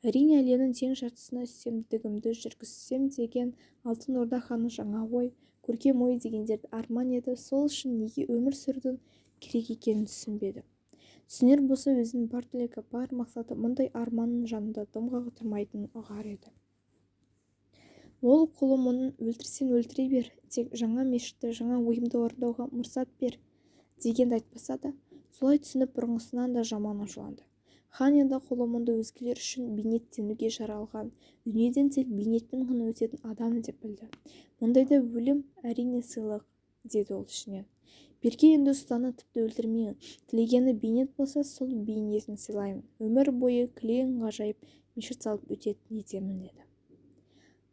Әрине, әлемнің тең жартысына үстемдігімді жүргізсем деген Алтын Орда ханы жаңа ой, көркем ой дегендерді арман етіп, сол үшін неге өмір сүрудің керек екенін түсінбеді. Түсінер болса, өзінің бар тілегі, бар мақсаты мұндай арманның жанында дымға тұрмайтынын ұғар еді. Ол Құлымонын өлтірсең өлтіре бер, тек жаңа мешітті, жаңа ойымды орындауға мұрсат бер дегенді айтпаса да, солай түсініп бұрынғысынан да жаман ашуланды. Хан енді Құлымонды өзгелер үшін бейнеттенуге жаралған, дүниеден тек бейнетпен ғана өтетін адам деп білді. Мұндайда өлім әрине сыйлық, деді ол ішінен. Берке енді ұстаны тіпті өлтірмеймін. Тілегені бейнет болса, сол бейнетін сыйлаймын. Өмір бойы кілең ғажайып мешіт салып өтетін етемін, деді.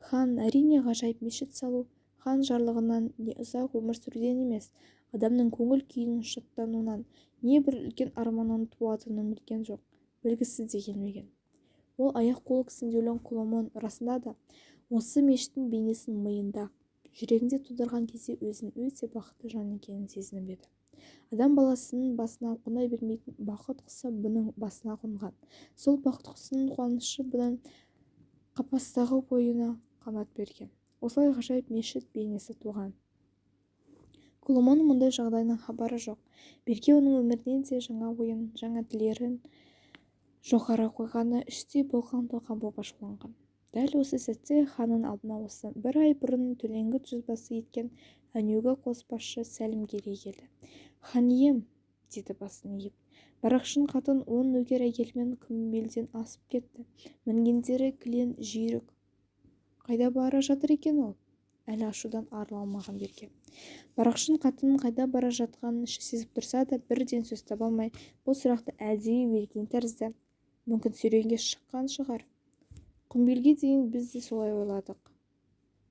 Хан, әрине, ғажайып мешіт салу хан жарлығынан не ұзақ өмір сүруден емес, адамның көңіл күйінің шаттануынан, не бір үлкен арманнан туатынын білген жоқ, білгісі де келмеген. Ол аяқ-қолы кісендеулі Құламан расында да осы мешіттің бейнесін миында, жүрегінде тудырған кезде өзінің өте бақытты жан екенін сезініп еді. Адам баласының басына қона бермейтін бақыт құсы бұның басына қонған. Сол бақыт құсының қуанышы бұның қапастағы бойына қанат берген. Осылай ғажайып мешіт бейнесі туған. Құламанның мұндай жағдайынан хабары жоқ. Берке оның өмірінен де жаңа ойын, жаңа тілерін жоғары қойғаны іштей бұлқан-талқан боп ашуланған. Дәл осы сәтте ханның алдына осыдан бір ай бұрын Төлеңгіт жүзбасы еткен әнеугі қосбасшы Сәлімгерей келді. Хан ием, деді басын иіп, Барақшын қатын 10 нөкер әйелімен Құмбелден асып кетті. Мінгендері кілең жүйрік. Қайда бара жатыр екен ол? Әлі ашудан арыла алмаған Берке. Барақшын қатынның қайда бара жатқанын іші сезіп тұрса да, бірден сөз таба алмай, бұл сұрақты әдейі берген тәрізді. Мүмкін серуенге шыққан шығар. Құмбелге дейін біз де солай ойладық.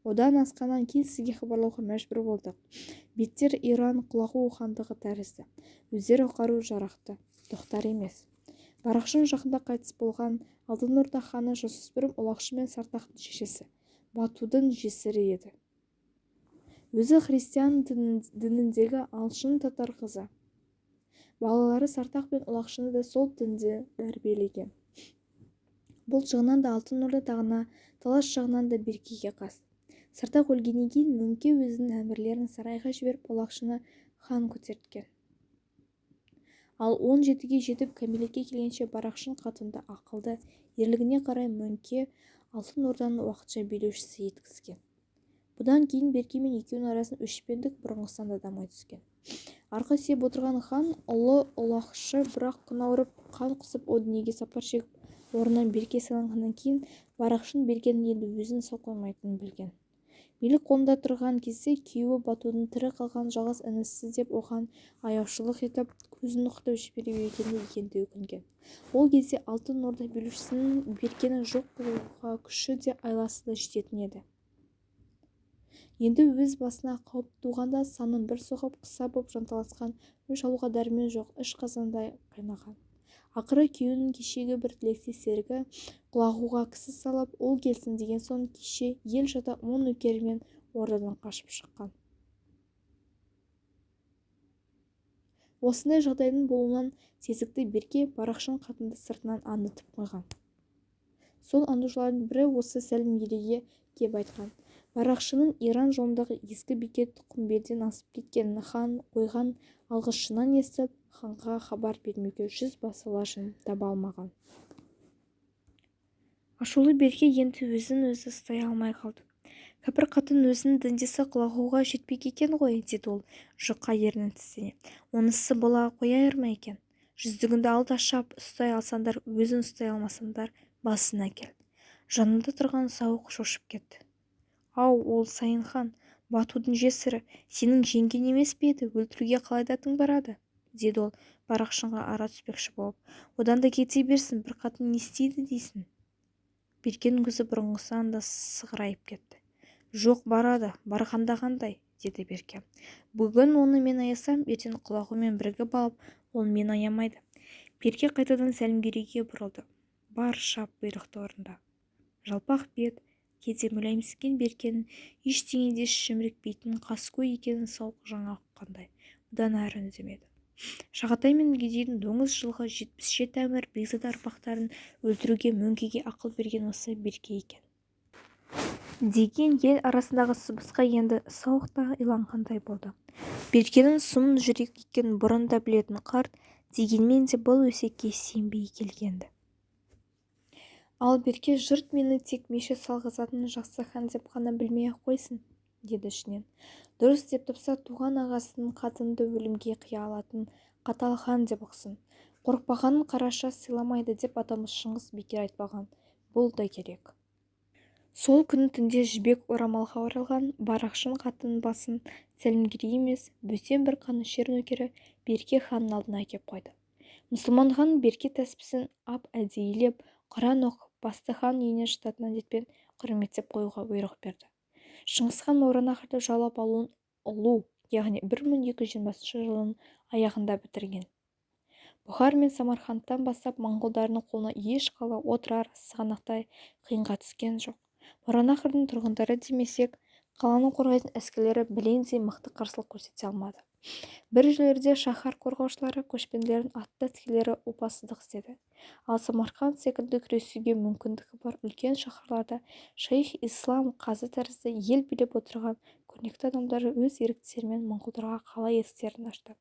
Одан асқаннан кейін сізге хабарлауға мәжбүр болдық. Беттер Иран Құлағу хандығы тәрізді. Өздері қару-жарақты, тоқтар емес. Барақшын жақында қайтыс болған Алтын Орда ханы жасөспірім Ұлақшы мен Сартақтың шешесі, Батудың жесірі еді. Өзі христиан дініндегі алшын татар қызы. Балалары Сартақ пен Ұлақшыны да сол дінде тәрбиелеген. Бұл жағынан да Алтын Орда тағына, Талас жағынан да Беркеге қас. Сартақ өлгеннен кейін Мөңке өзінің әмірлерін сарайға жіберіп Ұлақшыны хан көтерткен. Ал 17-ге жетіп кәмелетке келгенше Барақшын қатынды ақылды, ерлігіне қарай Мөңке Алтын Орданың уақытша билеушісі еткізген. Бұдан кейін Берке мен екеуінің арасын өшпендік бұрынғысынан да дамай түскен. Арқа сүйеп отырған хан ұлы Ұлақшы бірақ күн ауырып, қан құсып о дүниеге сапар шегіп, орнынан Берке сайланғаннан кейін Барақшын Беркенің енді өзін сау қоймайтынын білген. Билік қолында тұрған кезде күйеуі Батудың тірі қалған жалғыз інісі деп оған аяушылық етіп, көзін нұқытып жібере бергеніне енді өкінген. Ол кезде Алтын Орда билеушісінің Беркені жоқ қылуға күші де айласы да жететін еді. Енді өз басына қауіп туғанда санын бір соғып, қыса боп жанталасқан, өш алуға дәрмен жоқ, іш қазандай қайнаған. Ақыры күйеуінің кешегі бір тілектес серігі Құлағуға кісі салып, ол келсін деген соң кеше ел жата 10 нөкерімен ордадан қашып шыққан. Осындай жағдайдың болуынан сезікті Берке Барақшын қатынды сыртынан аңдытып қойған. Сол аңдушылардың бірі осы Сәлімгерейге кеп айтқан. Барақшының Иран жолындағы ескі бекет Құмбелден асып кеткенін хан қойған алғышынан естіп, ханға хабар бермеуге жүз басы лажын таба алмаған. Ашулы Берке енді өзін өзі ұстай алмай қалды. Кәпір қатын өзінің діндесі Құлағуға жетпек екен ғой, деді ол жұқа ернін тістене. Онысы бола қояр ма екен? Жүздігіңді ал да шап, ұстай алсаңдар, өзін ұстай алмасаңдар, басын әкел. Жанында тұрған Сауық шошып кетті. Ау, ол Сайын хан, Батудың жесірі, сенің жеңген емес пе еді, өлтіруге қалай датың барады? Деді ол Барақшынға ара түспекші болып. Одан да кете берсін, бір қатын не істейді дейсің? Беркенің көзі бұрынғысынан да сығырайып кетті. Жоқ, барады, барғанда қандай, деді Берке. Бүгін оны мен аясам, ертең Құлағумен бірігіп алып, ол мені аямайды. Берке қайтадан Сәлімгерейге бұрылды. Бар, шап, бұйрықты орында. Жалпақ бет, кейде мүләйімсіген Беркенің ештеңеде шімірікпейтін қаскөй екенін Сауық жаңа ұққандай, бұдан әрі үндемеді. Шағатай мен Үгедейдің доңыз жылғы 77 әмір бекзада ұрпақтарын өлтіруге Мөңкеге ақыл берген осы Берке екен. Деген ел арасындағы сыбысқа енді Сауық та иланғандай болды. Беркенің сұм жүрек екенін бұрын да білетін қарт, дегенмен де бұл өсекке сенбей келгенді. Ал Берке жұрт мені тек мешіт салғызатын жақсы хан деп қана білмей-ақ қойсын, деді ішінен. Дұрыс деп тапса, туған ағасының қатынды өлімге қия алатын қатал хан деп ұқсын. Қорықпағанын қараша сыйламайды деп атамыз Шыңғыс бекер айтпаған. Бұл да керек. Сол күні түнде жібек орамалға оралған Барақшын қатынның басын Сәлімгерей емес, бөтен бір қанішер нөкері Берке ханның алдына әкеп қойды. Мұсылман хан Берке тәспісін ап әдейілеп құран оқып, басты хан үйіне жататын әдетпен құрметтеп қоюға бұйрық берді. Шыңғысхан Мауараннахрды жаулап алуын ұлу, яғни 1220 жылдың аяғында бітірген. Бұхар мен Самарқандтан бастап моңғолдардың қолына еш қала Отырар, Сығанақтай қиынға түскен жоқ. Мауараннахрдың тұрғындары демесек, қаланы қорғайтын әскерлері білендей мықты қарсылық көрсете алмады. Бір жерлерде шаһар қорғаушылары, көшпенділердің атты әскерлері опасыздық істеді. Ал Самарқанд секілді күресуге мүмкіндігі бар үлкен шаһарларда шейх Ислам қазы тәрізді ел билеп отырған көрнекті адамдары өз еріктерімен моңғолдарға қала есіктерін ашты.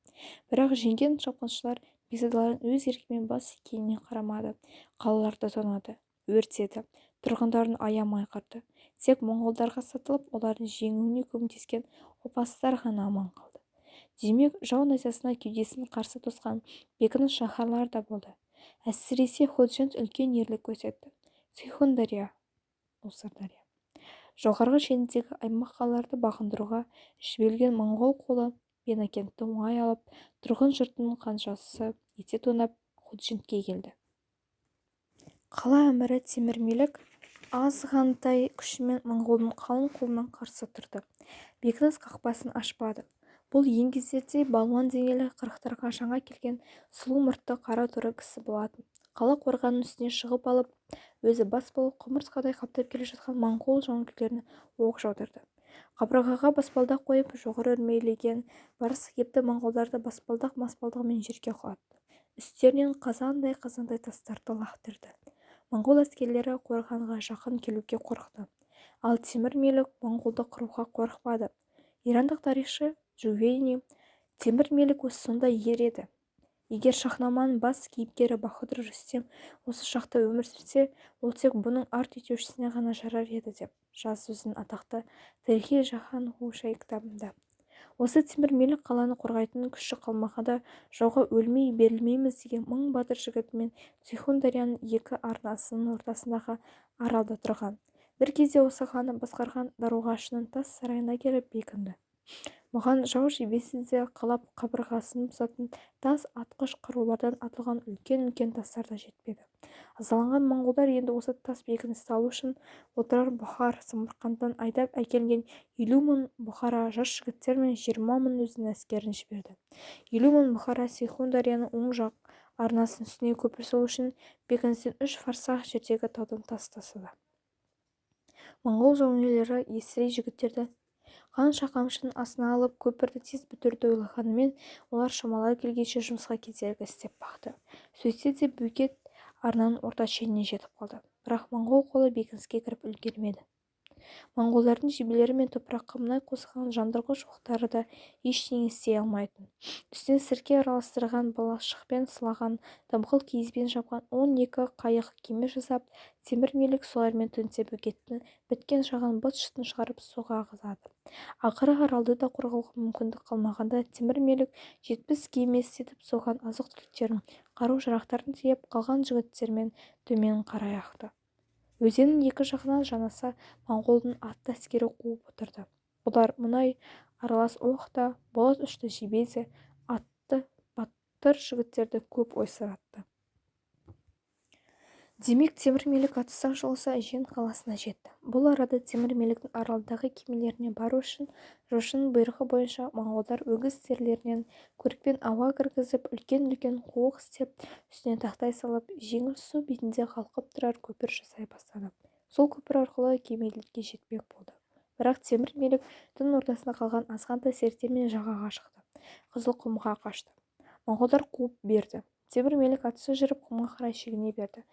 Бірақ жеңген шапқыншылар бекзадалардың өз еркімен бас игеніне қарамады, қалаларды тонады, өртеді, тұрғындарын аямай қырды. Тек моңғолдарға сатылып, олардың жеңуіне көмектескен опасыздар ғана аман қалды. Демек, жау найзасына кеудесін қарсы тосқан бекініс шаһарлар да болды. Әсіресе Ходжент үлкен ерлік көрсетті. Сейхундария, Сырдария жоғарғы шеніндегі аймақ қалаларды бағындыруға жіберілген моңғол қолы Пенакентті оңай алып, тұрғын жұртын қанжасы ете тонап, Ходжентке келді. Қала әмірі Темір-Мелік азғантай күшімен моңғолдың қалың қолына қарсы тұрды. Бекініс қақпасын ашпады. Бұл еңгезердей балуан денелі, қырықтарға жаңа келген сұлу мұртты қара торы кісі болатын. Қала қорғанының үстіне шығып алып, өзі бас болып, құмырсқадай қаптап келе жатқан моңғол жауынгерлеріне оқ жаудырды. Қабырғаға баспалдақ қойып, жоғары өрмелеген барыс епті моңғолдарды баспалдақ-маспалдағымен жерге құлатты. Үстерінен қазандай-қазандай тастарды лақтырды. Моңғол әскерлері қорғанға жақын келуге қорықты. Ал Темір-Мелік моңғолды қыруға қорықпады. Ирандық тарихшы Джувейни: Темір-Мелік осы сондай ер еді. Егер Шахнаманың бас кейіпкері Баһадүр Рүстем осы шақта өмір сүрсе, ол тек бұның арт етушісіне ғана жарар еді, деп жазды өзінің атақты Тарихи жаһан хушай кітабында. Осы Темір-Мелік қаланы қорғайтын күші қалмағанда, жауға өлмей берілмейміз деген мың батыр жігітімен Сейхун дарияның екі арнасының ортасындағы аралда тұрған. Бір кезде осы қаланы басқарған даруғашының тас сарайына келіп бекінді. Бұған жау жебесі де қалап қабырғасын бұзатын тас атқыш қарулардан атылған үлкен-үлкен тастар да жетпеді. Ызаланған моңғолдар енді осы тас бекіністі алу үшін Отырар, Бұхар, Самарқандтан айдап әкелінген 50 000 бұқара жас жігіттер мен 20 000 өзінің әскерін жіберді. 50 000 бұқара Сейхун дарияның оң жақ арнасының үстіне көпір салу үшін бекіністен 3 фарсах жердегі таудан тас тасыды. Моңғол жауынгерлері есірей жігіттерді қанша қамшының астына алып, көпірді тез бітіруді ойлағанымен, олар шамалары келгенше жұмысқа кедергі істеп бақты. Сөйтсе де бөгет арнаның орта шеніне жетіп қалды. Бірақ моңғол қолы бекініске кіріп үлгермеді. Моңғолдардың жебелері мен топыраққа мұнай қосылған жандырғыш оқтары да ештеңе істей алмайтын. Үстіне сірке араластырған балшықпен сылаған дымқыл киізбен жапқан 12 қайық кеме жасап, Темір-Мелік солармен түнде бөгеттің біткен жағын быт-шытын шығарып суға ағызады. Ақыры аралды да қорғауға мүмкіндік қалмағанда Темір-Мелік 70 кеме істетіп, соған азық-түліктерін, қару-жарақтарын тиеп, қалған жігіттермен төмен қарай ақты. Өзеннің екі жағынан жанаса моңғолдың атты әскері қуып отырды. Бұлар мұнай аралас оқ та, болат ұшты жебе де атты батыр жігіттерді көп ойсыратты. Демек, Темір-Мелік атыссақ жұлыса Жен қаласына жетті. Бұл арада Темір-Меліктің аралдағы кемелеріне бару үшін Жошының бұйрығы бойынша моңғолдар өгіз терілерінен көрікпен ауа кіргізіп, үлкен-үлкен қуық істеп, үстіне тақтай салып, жеңіл су бетінде қалқып тұрар көпір жасай бастады. Сол көпір арқылы кемелерге жетпек болды. Бірақ Темір-Мелік түн ортасында қалған азғантай серіктермен жағаға шықты. Қызылқұмға қашты. Моңғолдар қуып берді. Темір-Мелік атысы жүріп құмға қарай шегіне берді.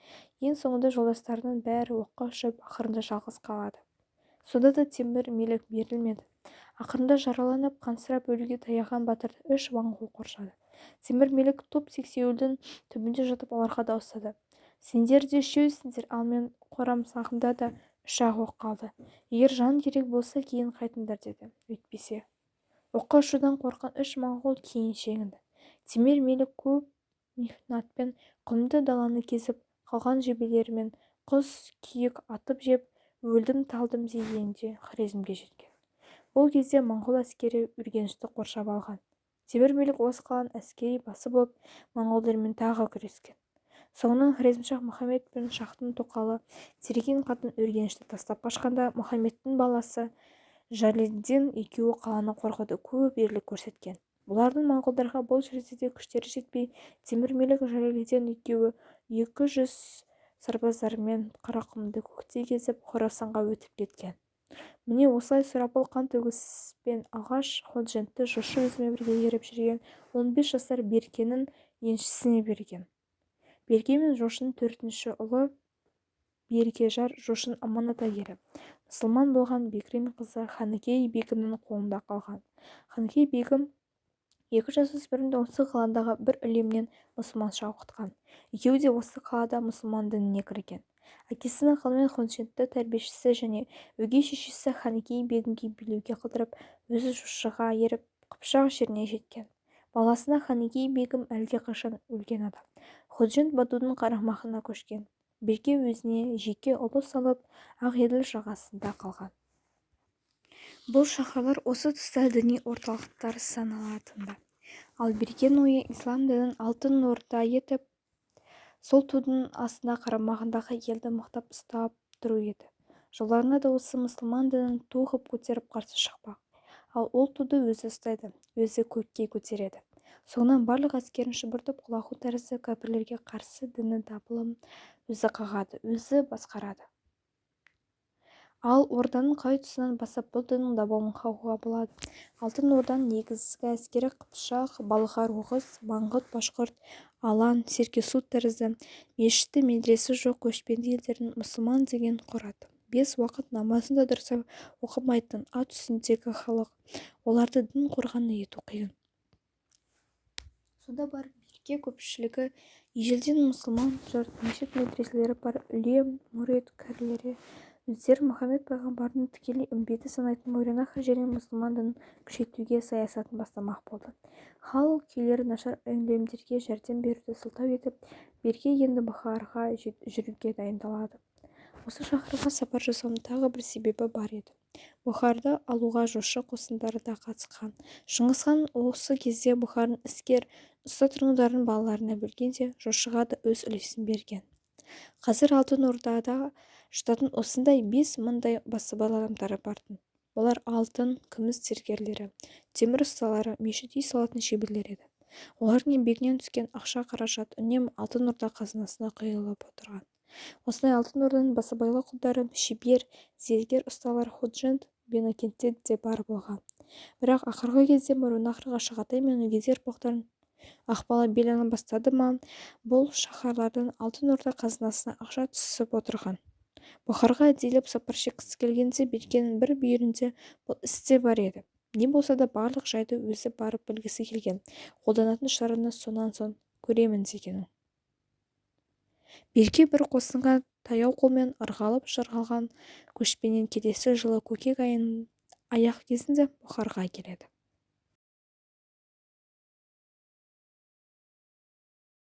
Ең соңында жолдастарының бәрі оққа ұшып, ақырында жалғыз қалады. Сонда да Темір-Мелік берілмеді. Ақырында жараланып, қансырап өлуге таяған батырды үш моңғол қоршады. Темір-Мелік топ сексеуілдің түбінде жатып оларға дауыстады. Сендер де үшеусіңдер, ал мен қорамсағымда да үш-ақ оқ қалды. Егер жан керек болса, кейін қайтыңдар, деді. Өйтпесе. Оққа ұшудан қорыққан үш моңғол кейін шегінді. Темір-Мелік көп михнатпен құмды даланы кезіп, қалған жебелерімен құс, киік атып жеп, Өлдім-талдым дегенде Хорезмге жеткен. Бұл кезде моңғол әскері Үргенішті қоршап алған. Темір Мелік осы қаланың әскери басы болып, моңғолдармен тағы күрескен. Соңынан хорезмшах Мұхаммед пен шахтың тоқалы Терген қатын Үргенішті тастап қашқанда, Мұхаммедтің баласы Жалелддин екеуі қаланы қорғауда көп ерлік көрсеткен. Бұлардың моңғолдарға бұл жерде де күштері жетпей, Темір Мелік, Жалелддин екеуі 200 сарбаздарымен Қарақұмды көктей кезіп, Хорасанға өтіп кеткен. Міне, осылай сұрапыл қан төгіспен алғаш Ходжентті Жошы өзімен бірге еріп жүрген 15 жасар Беркенің еншісіне берген. Берке мен Жошының төртінші ұлы Беркежар Жошының аманат әйелі, мұсылман болған Бекрен қызы Ханыкей бегімнің қолында қалған. Ханыкей бегім екі жасөспірімді осы қаладағы бір үлемнен мұсылманша оқытқан. Екеуі де осы қалада мұсылман дініне кірген. Әкесінің ақылымен Ходжентті тәрбиешісі және өгей шешесі Ханыкей бегімге билеуге қалдырып, өзі Жошыға еріп, Қыпшақ жеріне жеткен. Баласына Ханыкей бегім әлдеқашан өлген адам. Ходжент Батудың қарамағына көшкен. Берке өзіне жеке ұлыс салып, Ақеділ жағасында қалған. Бұл шаһарлар осы тұста діни орталықтар саналатын-ды. Ал Беркенің ойы ислам дінін Алтын Орда етіп, сол тудың астына қарамағындағы елді мықтап ұстап тұру еді. Жауларына да осы мұсылман дінін ту ғып көтеріп қарсы шықпақ. Ал ол туды өзі ұстайды, өзі көкке көтереді. Соңынан барлық әскерін шұбыртып, құлағу тәрізді кәпірлерге қарсы діні дабылын өзі қағады, өзі басқарады. Ал Орданың қай тұсынан бастап бұл діннің дабылын қағуға болады? Алтын Орданың негізгі әскері қыпшақ, балғар, оғыз, маңғыт, башқұрт, алан, серкесу тәрізді мешіті, медресі жоқ көшпенді елдердің мұсылман деген құр аты. Бес уақыт намазын да дұрыстап оқымайтын ат үстіндегі халық. Оларды дін қорғаны ету қиын. Сонда барып Берке көпшілігі ежелден мұсылман жұрт, мешіт, медреселері бар үлем, мүрит, кәрілері өздерін Мұхаммед пайғамбардың тікелей үмбеті санайтын Мауреннахр жерінен мұсылман дінін күшейтуге саясатын бастамақ болды. Хал-күйлері нашар үлемдерге жәрдем беруді сылтау етіп, Берке енді Бұхарға жүруге дайындалады. Осы шаһарға сапар жасауының тағы бір себебі бар еді. Бұхарды алуға Жошы қосындары да қатысқан. Шыңғысхан осы кезде Бұхардың іскер, ұста тұрғындарын балаларына бөлгенде, Жошыға да өз үлесін берген. Қазір Алтын Ордада жататын осындай 5000-дай басыбайлы адамдары бар-тын. Олар алтын, күміс зергерлері, темір ұсталары, мешіт, үй салатын шеберлер еді. Олардың еңбегінен түскен ақша қаражат үнемі Алтын Орда қазынасына құйылып отырған. Осындай Алтын Орданың басыбайлы құлдары, шебер, зергер ұсталар Ходжент, Бенакентте де бар болған. Бірақ ақырғы кезде Мауреннахрға Шағатай мен Өгедей ұрпақтарын ықпалы бел ала бастады ма, бұл шаһарлардан Алтын Орда қазынасына ақша түсіп отырған. Бұхарға әдейілеп сапар шеккісі келгенде, Беркенің бір бүйірінде бұл іс те бар еді. Не болса да барлық жайды өзі барып білгісі келген, қолданатын шараны сонан соң көремін дегені. Берке бір қосынға таяу қолмен ырғалып жырғалған көшпенен келесі жылы көкек айының аяқ кезінде Бұхарға келеді.